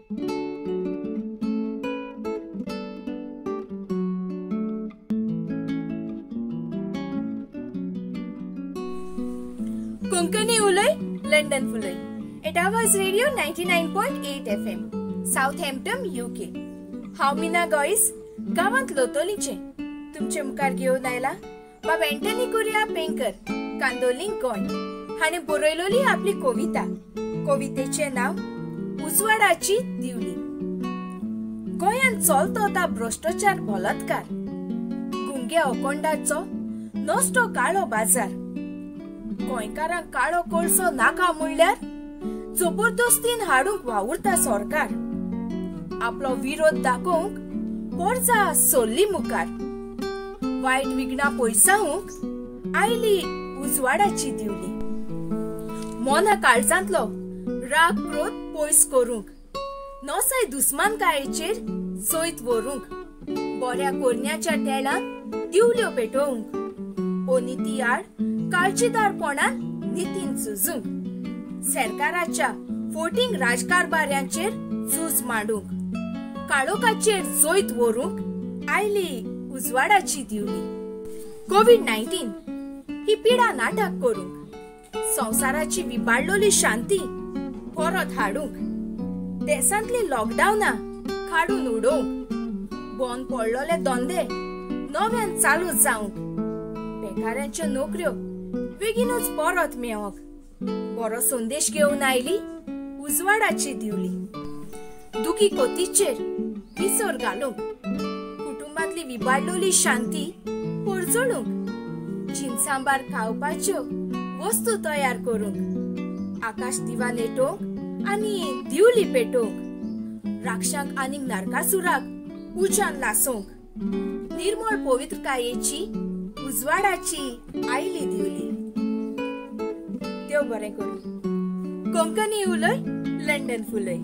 कोंकणी उलय London फुलय at Awaaz radio 99.8 FM Southampton UK. हांव Meena guys गांवांत लोतोलीचें तुमचे मुखार घेवन आयला बाब एंटनी कुरिया पेंकर कांदोली गोंय हाणें बरयलोली आपली कविता. कवितेचें नांव उजवाडाची दिवली. गोंयांत चलतो ता भ्रश्टाचार बलात्कार, गुंग्या अकोंडाचो नश्टो काळो बाजार, गोंयकारांक काळो कोळसो नाका म्हणल्यार जबरदस्तीन हाडूंक वावुरता सरकार. आपलो विरोध दाखोवंक पोरजा सोल्ली मुखार, वायट विघ्नां पयसावंक आयली उजवाडाची दिवली. मोना काळजांतलो राग क्रोध पयस करूंक, नसाय दुस्मानकायेचेर जैत व्हरूंक, बऱ्या कोरण्याच्या तेलान दिवल्यो पेटोवंक, अनिती आड काळजीदारपणान नितीन झुजूंक, सरकाराच्या फोटींग राजकारभाऱ्यांचेर झूज मांडूंक, काळोखाचेर जैत व्हरूंक आयली उजवाडाची दिवली. कोविड-19 ही पिडा नाटक करूंक, संवसाराची विबाडलोली शांती परत हाडूंक, देशांतली लॉकडावनां काडून उडोवंक, बंद पडलोले धंदे नव्यान चालू जावंक, बेकारांच्यो नोकऱ्यो बेगीनूच परत मेळोंक बरो संदेश घेवन आयली उजवाडाची दिवली. दुखी कोतीचेर विसर घालूंक, कुटुंबांतली विबाडलोली शांती परजळूंक, जिनसांबार खावपाच्यो वस्तू तयार करूंक, आकाश दिवा नेटोवंक आनी दिवली पेटोवंक, राक्षांक आनी नरकासुराक उज्यान लासोवंक, निर्मळ पवित्रकायेची उजवाडाची आयली दिवली. देव बरें करूं. कोंकणी उलय लंडन फुलय.